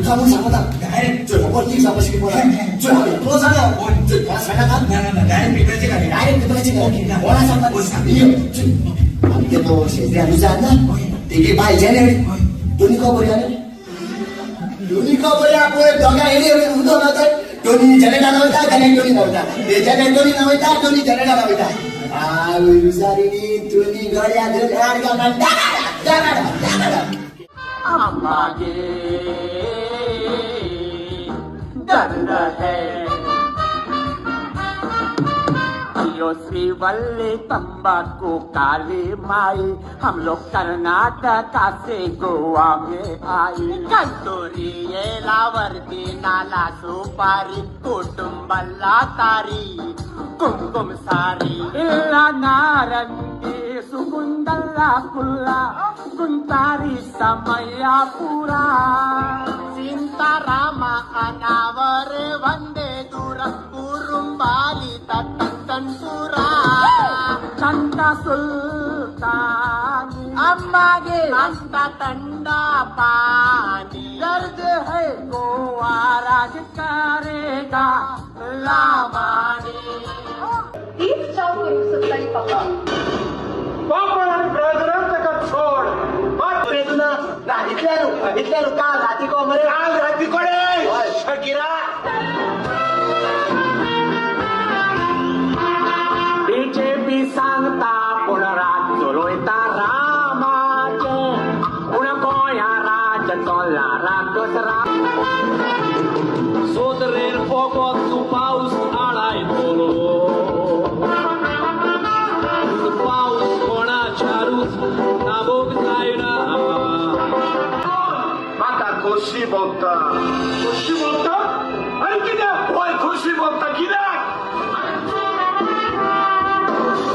तुका म्हूण सांगता. डायरेक्ट. चल, खबर तीक जावपाची की चल, हांव एकलो जाणा. चल, कोणा सांगनाका. ना ना ना, डायरेक्ट पेपराचे घाली. डायरेक्ट पेपराचे. ओके, ना. कोणा सांगता? हो, सांग. यो, चल. आमगे तो शेजऱ्या रुजान ना, तेगे बायल जेनेट. दोनी खबर आले, दोनी खबर पळय. दोगां येयली उदक वता. दोनी जेनेटान वयता, जेनेट दोनी वयता. ते जेनेट दोनी वयता, दोनी जेनेटान वयता. आवय, रुजारिणी दोनी गळ्या धरून हार घालून डागाडा डागाडा डागाडा. अम्मागे दर्द है. अयो श्रीवल्ली, तंबाकू काली माई, हम लोग कर्नाटका से गोवा में आई. कंतुरी येलावरती नाला सुपारी, कुटुंबला तारी कुमकुम सारी. इल्ला नारंगी सुगुंदल्ला कुल्ला कुंतारी समया पुरा. सीतारामा अनावर वंदे दूर कुरुंबाली तंतुरा चंदा सुल्तानी. अम्मागे अंता ठंडा पानी. दर्द है, गोवा राज करेगा लावानी. तीच चाव करूंक सोदताली पापा. बापण आनी ब्रदरान ताका सोड. ना ना, इतल्या न्हू, इतल्या न्हू. काल राती को मरे. काल राती कडेन शकिरा. बीजेपी सांगता पूण राज चलयता रामाचें, पूण गोंया राज चल्ला राकस रा. सोदरेर फोगत तूं पावस आळायतलो, पूण पावस कोणाच्यारूच थांबोवंक जायना. म्हाका खोशी भोगता, खोशी भोगता. आनी कित्याक गोंय खोशी भोगता कित्याक?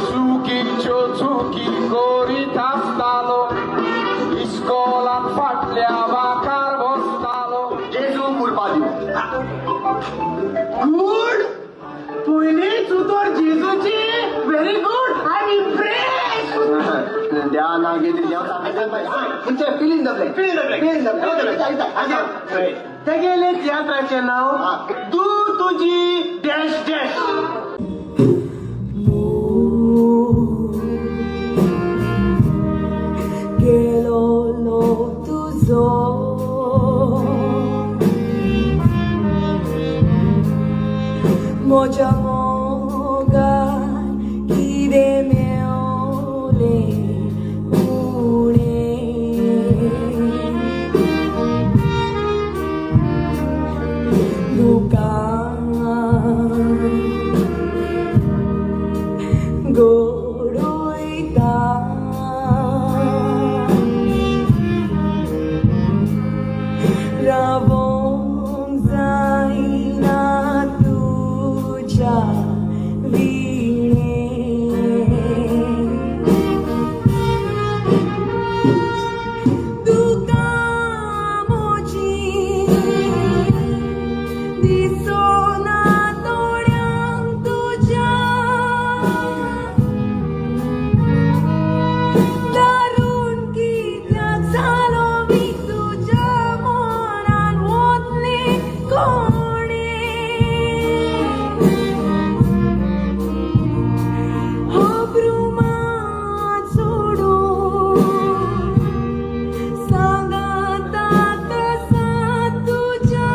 चुकीच्यो चुकी करीत आसतालो, इस्कोलान फाटल्या बाकार बसतालो. जेजू कुरपाली. गुड, पयलींच उतर जेजूची. Very good, I am impress. देवा नांव घेतली, देव सांगता. Fill in the blank. Fill in the blank. Fill in the blank. तेगेले तियात्राचें नांव तूं तुजी डॅश डॅश. गेलोलो तुजो म्हज्या मोगान कितें मेवलें उणें? दुकान गोडोयता, रावोंक जायना तुज्या विणें. तुका म्हजी दिसोना दोळ्यांक तुज्या, दारून कित्याक जालो वीख तुज्या मनान वतलें कोणें? अब्रुमान सोडून सांगाता कसा तुज्या,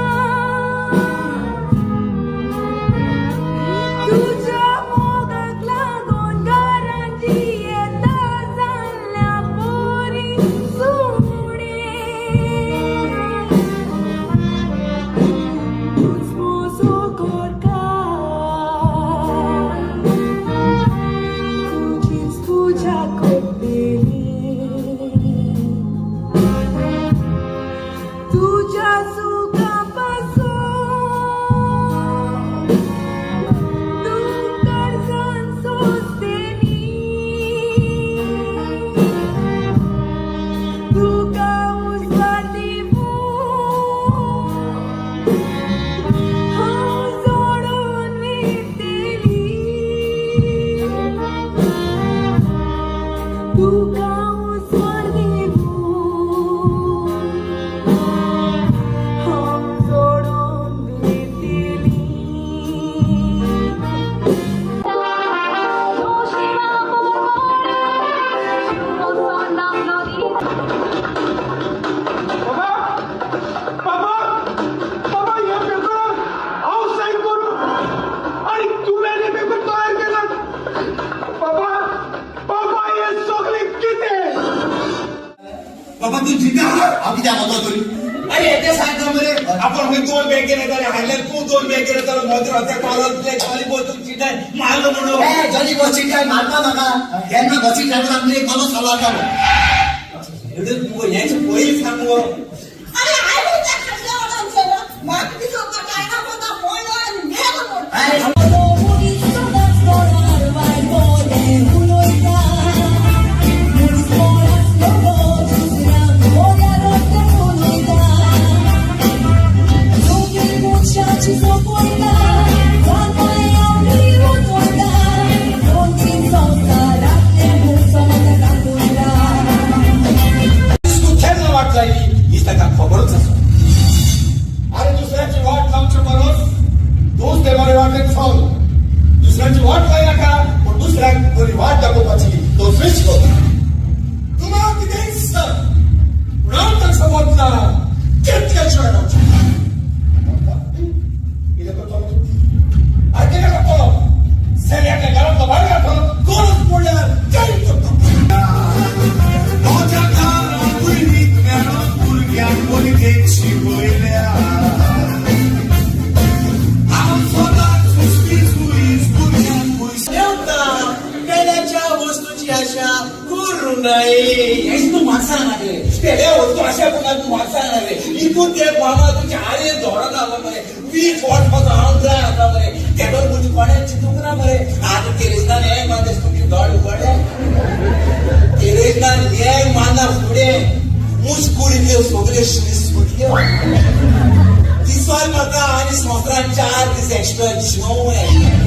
तुज्या मोगाक लागून घरान जियेता जाल्ल्या पोरी सुणें. तूंच म्हजो घरकार, तुजीच पुजा करतली, तुज्या सुखा पासून तूं काळजान सोंसतली. तुका उजवाड दिवूं हांव जोडून वयतली, तुका उजवाड दिवूं हांव. तूं जिता. हांव कित्याक वतो तरी? अरे, ते सांगता मरे, आपण खंय दोन बॅगेर येताले हाडल्यार, तूं दोन बॅगेर येतालो, मदर हत्या पावलो तुझ्या जॉली बॉय तूं चिटाय मारलो म्हणून. ए, जॉनी बॉय चिटाय मारता म्हाका केन्ना? बसी ड्रायव्हर आपले कोलो चलता. एवढं मुगो हेच पयलीं सांग मुगो. अरे, हांवें त्या खाटल्या वटान चोयला, म्हाका दिसता काय ना कोता पडलो आनी मेलो म्हणून. तूं केन्ना वाट लायली ही ताका खबरच आसा. अरे, दुसऱ्याची वाट लावचे परस तूच ते बरे वाटेन चल. दुसऱ्याची वाट लाय नाका, पूण दुसऱ्याक बरी वाट दाखोवपाची तो स्विच करता. तुम्हाला कितेंय सर, पूण हांव ताका समजना कितल्या शिवाय रावचें. कितें करतलो तूं? अरे, कितें करतलो? चलयाक घरांतलो भायर घालतलो. गरज पडल्यार तेंय करता. म्हज्या घरा भुरगीं मेळोन भुरग्यांक भुरगेची वयल्या हांव सदांच सुस्तीच हुईस भुरग्यांक पयस. देवता, पेल्याच्या वस्तूची आशा करू नये. हेच तूं म्हाका सांगले. पेल्या वस्तू अशा पुन्हा तूं म्हाका सांगले. इतून ते मामा तुमच्या आरे धोरण आसा मरे. 20 वर्स पासून हांव जाय आसा मरे. तेदोन म्हजी कोणें चिंतूंक ना मरे. आतां तेरेजनान हे मारता तुमचे दोळे उगडले. तेरेजनान हे मारना फुडें मुस्कुरीतल्यो सगल्यो सुरी सुटल्यो. दिसवाल म्हाका आनी संवसारान 4 दीस एक्स्ट्रा जेवण येयलें.